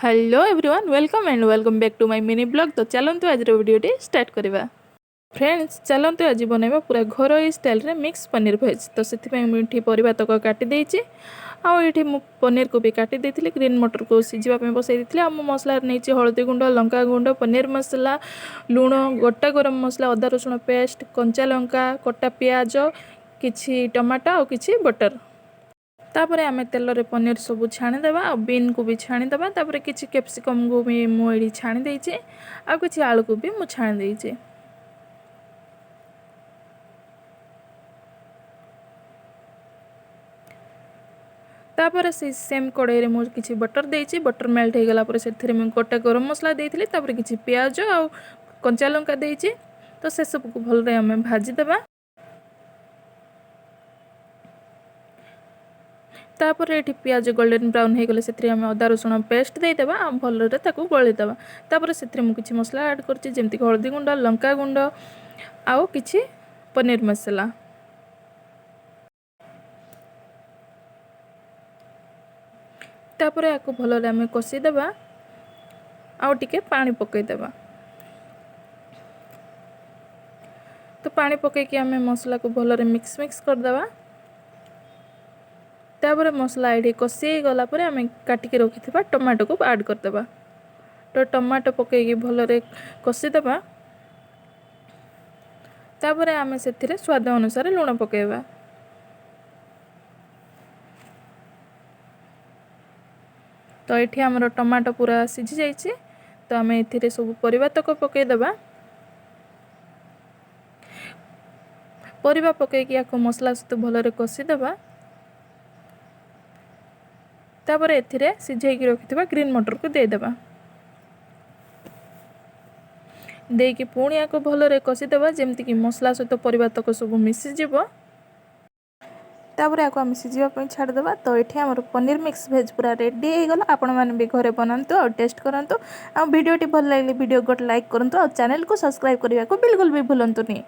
Hello everyone, welcome and welcome back to my mini vlog। ତ ଚାଲନ୍ତୁ, ଆଜିର ଭିଡ଼ିଓଟି ଷ୍ଟାର୍ଟ କରିବା। ଫ୍ରେଣ୍ଡସ୍, ଚାଲନ୍ତୁ ଆଜି ବନାଇବା ପୁରା ଘରୋଇ ଷ୍ଟାଇଲ୍ରେ ମିକ୍ସ ପନିର ଭେଜ୍। ତ ସେଥିପାଇଁ ମୁଁ ଏଠି ପରିବା ତକ କାଟି ଦେଇଛି ଆଉ ଏଇଠି ମୁଁ ପନିରକୁ ବି କାଟି ଦେଇଥିଲି। ଗ୍ରୀନ୍ ମଟରକୁ ସିଝିବା ପାଇଁ ବସାଇ ଦେଇଥିଲି। ଆଉ ମୁଁ ମସଲାରେ ନେଇଛି ହଳଦୀ ଗୁଣ୍ଡ, ଲଙ୍କା ଗୁଣ୍ଡ, ପନିର ମସଲା, ଲୁଣ, ଗୋଟା ଗରମ ମସଲା, ଅଦା ରସୁଣ ପେଷ୍ଟ, କଞ୍ଚା ଲଙ୍କା, କଟା ପିଆଜ, କିଛି ଟମାଟୋ ଆଉ କିଛି ବଟର। ତାପରେ ଆମେ ତେଲରେ ପନିର ସବୁ ଛାଣିଦେବା ଆଉ ବିନ୍କୁ ବି ଛାଣିଦେବା। ତାପରେ କିଛି କ୍ୟାପ୍ସିକମ୍କୁ ବି ମୁଁ ଏଇଠି ଛାଣି ଦେଇଛି ଆଉ କିଛି ଆଳୁକୁ ବି ମୁଁ ଛାଣି ଦେଇଛି। ତାପରେ ସେଇ ସେମ୍ କଡ଼େଇରେ ମୁଁ କିଛି ବଟର୍ ଦେଇଛି। ବଟର୍ ମେଲ୍ଟ ହେଇଗଲା ପରେ ସେଥିରେ ମୁଁ ଗୋଟା ଗରମ ମସଲା ଦେଇଥିଲି। ତାପରେ କିଛି ପିଆଜ ଆଉ କଞ୍ଚା ଲଙ୍କା ଦେଇଛି। ତ ସେସବୁକୁ ଭଲରେ ଆମେ ଭାଜିଦେବା। ତାପରେ ଏଠି ପିଆଜ ଗୋଲ୍ଡେନ୍ ବ୍ରାଉନ୍ ହେଇଗଲେ ସେଥିରେ ଆମେ ଅଦା ରସୁଣ ପେଷ୍ଟ ଦେଇଦେବା ଆଉ ଭଲରେ ତାକୁ ଗୋଳେଇଦେବା। ତାପରେ ସେଥିରେ ମୁଁ କିଛି ମସଲା ଆଡ଼୍ କରିଛି, ଯେମିତିକି ହଳଦୀ ଗୁଣ୍ଡ, ଲଙ୍କା ଗୁଣ୍ଡ ଆଉ କିଛି ପନିର ମସଲା। ତାପରେ ଆକୁ ଭଲରେ ଆମେ କଷିଦେବା ଆଉ ଟିକେ ପାଣି ପକାଇଦେବା। ତ ପାଣି ପକାଇକି ଆମେ ମସଲାକୁ ଭଲରେ ମିକ୍ସ ମିକ୍ସ କରିଦେବା। ତାପରେ ମସଲା ଏଇଠି କଷି ହେଇଗଲା ପରେ ଆମେ କାଟିକି ରଖିଥିବା ଟମାଟୋକୁ ଆଡ଼୍ କରିଦେବା। ତ ଟମାଟୋ ପକାଇକି ଭଲରେ କଷିଦେବା। ତାପରେ ଆମେ ସେଥିରେ ସ୍ୱାଦ ଅନୁସାରେ ଲୁଣ ପକାଇବା। ତ ଏଠି ଆମର ଟମାଟୋ ପୁରା ସିଝି ଯାଇଛି। ତ ଆମେ ଏଥିରେ ସବୁ ପରିବା ତକ ପକାଇଦେବା। ପରିବା ପକାଇକି ୟାକୁ ମସଲା ସହିତ ଭଲରେ କଷିଦେବା। ତାପରେ ଏଥିରେ ସିଝେଇକି ରଖିଥିବା ଗ୍ରୀନ୍ ମଟରକୁ ଦେଇଦେବା। ଦେଇକି ପୁଣି ୟାକୁ ଭଲରେ କଷିଦେବା, ଯେମିତିକି ମସଲା ସହିତ ପରିବା ତକ ସବୁ ମିଶିଯିବ। ତାପରେ ୟାକୁ ଆମେ ସିଝିବା ପାଇଁ ଛାଡ଼ିଦେବା। ତ ଏଠି ଆମର ପନିର ମିକ୍ସ ଭେଜ୍ ପୁରା ରେଡ଼ି ହେଇଗଲା। ଆପଣମାନେ ବି ଘରେ ବନାନ୍ତୁ ଆଉ ଟେଷ୍ଟ କରନ୍ତୁ। ଆଉ ଭିଡ଼ିଓଟି ଭଲ ଲାଗିଲେ ଭିଡ଼ିଓ ଗୋଟେ ଲାଇକ୍ କରନ୍ତୁ ଆଉ ଚ୍ୟାନେଲକୁ ସବସ୍କ୍ରାଇବ୍ କରିବାକୁ ବିଲକୁଲ ବି ଭୁଲନ୍ତୁନି।